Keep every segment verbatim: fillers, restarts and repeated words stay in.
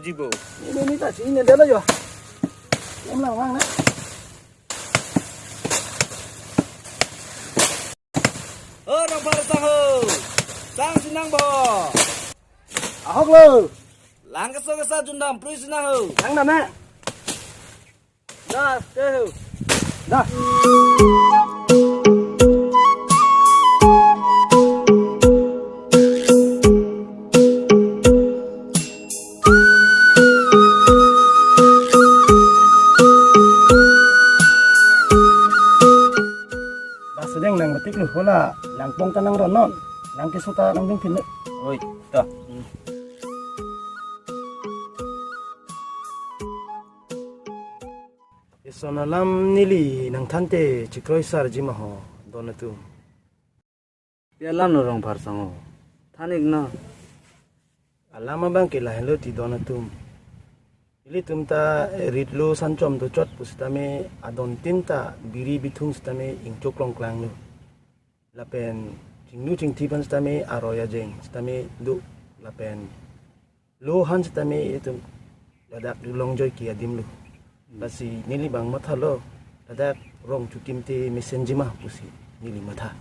Jibo. Ini, ini ta si ini dia lo yo. Em lang lang na. O Rongphar sang ho. Sang sinang bo. Ahok lo. Lang keso kesa jundam prui sinang ho. Langdam na. Dah, deh. Dah. Dah sedeng nangmetik lo, hola langpong ta nangronnon, lang keso ta nangdingpin lo. Oi, ta. Eson alam neli nangthanthe chikroisarji ma ho, don atum. Pi alam lo Rongphar sang ho? Than-iknon. Alam abang ke lahenlo ti don atum. Ilitum ta ritlo sanchom dochot pusitame adon tin ta biri bithung sitame ingchok longklang lo. Lapen chingnu chingthi aphan sitame aroi ajeng sitame do. Lapen lo han sitame itum ladak longjoi ke adim lo. Lasi neli abang mathalo, ladak rong chokimte mesenji ma pusi neli matha.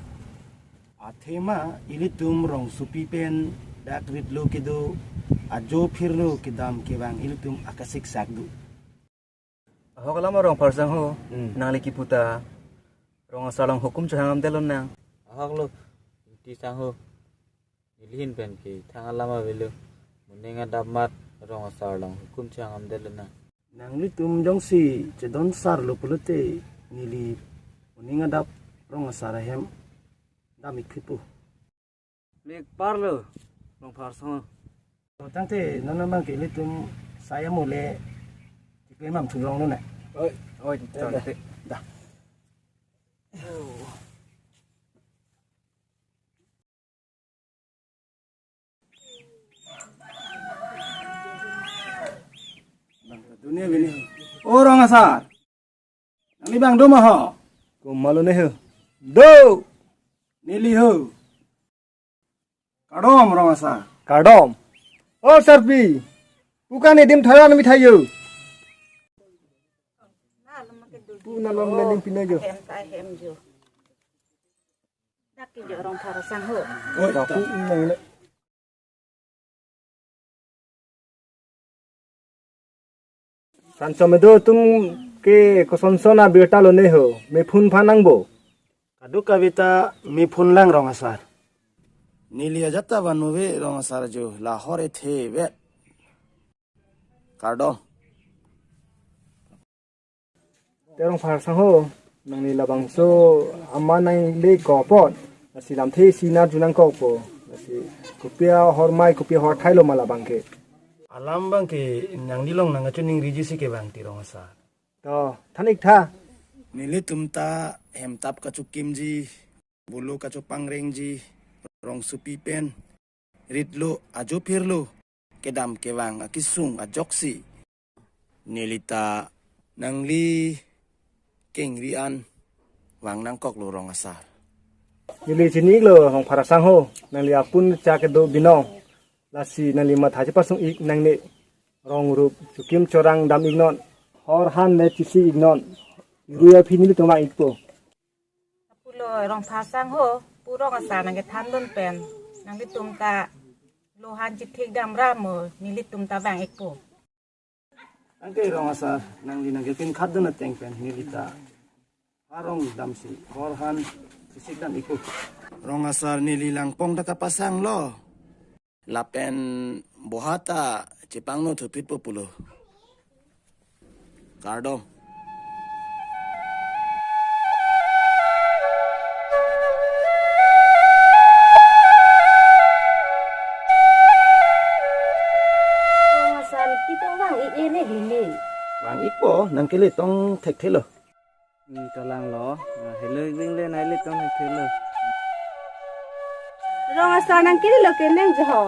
Athema ilitum rongsopi pen dak ritlo kedo, ajo phirlo kedam kevang ilitum akasik sak do. Ahok alam Rongphar sang ho, hmm, nangli kipu ta rong asar along hukum chehangdamde lonang. Ahok lo, Ingti sang ho. Neli ahin pen ke thang alam avelo. Moning adap amat rong asar along hukum chehangdamde lonang. Nanglitum jongsi chedon sar lo pulote neli moning adap rong asar ahem dam-ik thupo. Mek parlo Rongphar sang ho. Tangte non abang ke ilitum saya mule chiklemdam thu longlo na. Oi, oi, dah, tangte. Dah. Dunia bini. O rong asar. Nangli abang do ma ho? Komatlo ne ho? Do. Neli ho. Kardom rong asar. Kardom. O sarpi. Pu kan edim tharan mi thayo. Pu nalom leling pinayo. Hem ta hem jo. Dak ke jo Rongphar sang ho. Oi, daku ta. Nang le. Sanchom kedo atum ke kosonson abirta lo ne ho, mephun phan nangpo. Kadokave ta mephun lang rong asar. Neli ajat ta van muve rong asar jo, lahor ethe vet. Kardom. Te Rongphar sang ho, nangli labangso amat nangle ko apot, lasi lamthe isi nangkarju nangkokpo, lasi kopi ahormai kopi ahorthai lo ma labang ke. Alam abang ke nangli along nangkachiningriji si kevang ti rong asar. To, than-ik tha. Nelitum ta hemtap kachokimji, bulu kachopangrengji, rongsopi pen ritlo ajo phirlo kedam kevang akesung ajoksi neli ta nangli kengri an vang nangkoklo rong asar. Neli chini-iklo Rongphar sang ho, nangli apun cha kedo binong, lasi nangli matha chepasung-ik nangne, rong rup chokim chorang dam-iknon, hor han le chisi-iknon, rui aphi nelitum vang-ikpo. Pulo Rongphar sang ho, pu rong asar nangkethandun pen, nanglitum ta lo han chithik dam ra mo, nelitum ta vang-ikpo. Anke rong asar nangli nangkepinkhatdun ateng pen neli ta arong damsi hor han chisik dam-ikpo. Rong asar neli langpong ta kapasanglo. Lapen boha ta chepangno thuphitpo pulo. Kardom. Rong asar pi tong vang-ik-e ne hini. Vang-ikpo, nangkele tong thekthelo. Hmm, kalang lo. Nah, helo ring le nai le tong thelo. Rong asar nangkele lo keneng jo ho.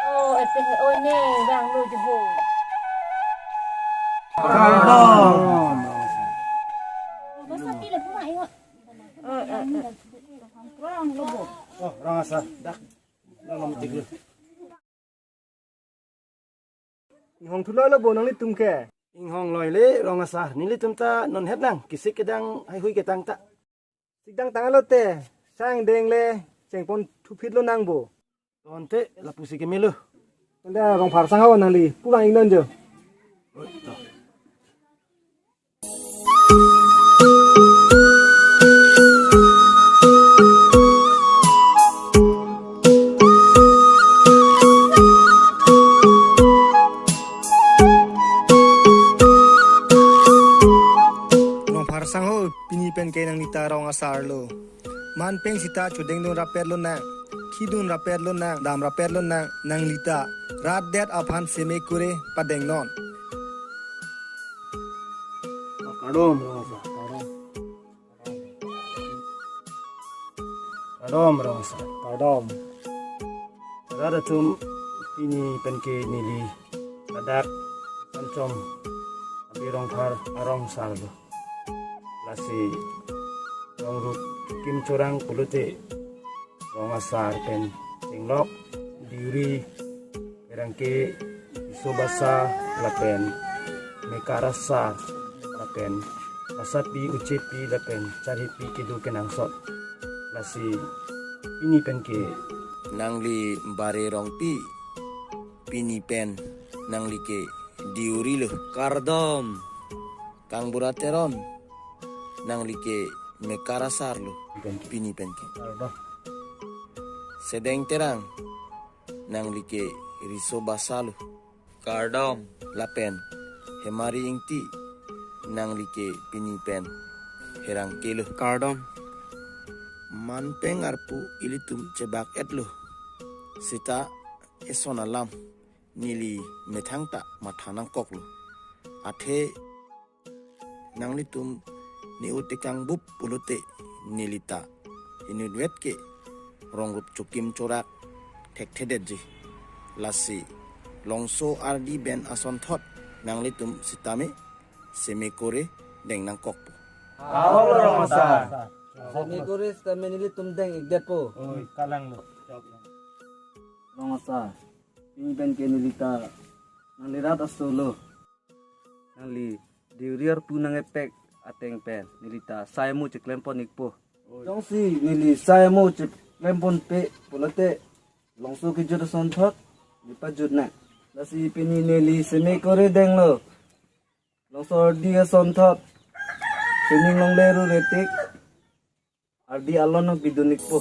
Oh, ete he, oh, ne, vanglo jo ho. Kardom. Basa pi le pura ayo. Oh, eh, eh. Oh, rong asar. Dak. Nang metik lo. Inghong thulo lo bo nanglitum ke. Inghong loi le rong asar, nelitum ta non het nang kisik kedang haihui ketang ta. Sikdang tanglo te, sang deng le chengpon thuphit lonang bo. Tonte lapusi kemelo. Anda Rongphar sangho nangli pulang ingnon jo. Rongphar sangho, pini pen ke nanglita rong asar lo. Man pen sita chodengdun rapet lonang, khidun rapet lonang, dam rapet lonang, nanglita rat det aphan seme kore padengnon. Kardom, rong asar, kardom. Kardom, rong asar, kardom. Rat atum, pini pen ke neli ladak Panchom Abi Rongphar arong asar lo. Lasi rong rup chokim chorang pulote rong asar pen chenglok, diuri, pherangke, riso basa lapen mekar asar lapen basapi, uchepi lapen charhipi kedo kenangsot. Lasi pini pen ke nangli Bare Rongpi, pini pen nangli ke diuri lo. Kardom. Kangbura Teron, nangli ke mekar asar lo. Pini pen ke. Kardom. Sedeng Terang, nangli ke riso basa lo. Kardom. Lapen Hemari Ingti, nangli ke pini pen pherangke lo. Kardom. Man pen arpu ilitum chebak et lo. Sita eson alam neli methang ta matha nangkok lo. Athe nanglitum ne-o tekang bup pulote nelita inutvet ke rong rup chokim chorak thekthedetji. Lasi longso ardi ben asonthot nanglitum sitame seme kore deng nangkokpo. Ahok lo rong asar. Seme kore sitame nelitum deng-ikdetpo. Oi, kalang lo. Rong asar, pini pen ke nelita nangli rat aso lo. Nangli diuri arpu nangkepek ateng pen nelita sai amo cheklempon-ikpo. Jongsi neli sai amo cheklemponpe pulote longso kejut asonthot neli pajut nang. Lasi pini neli seme kore denglo. Longso ardi asonthot sining longle rure tik ardi along nangpidun-ikpo.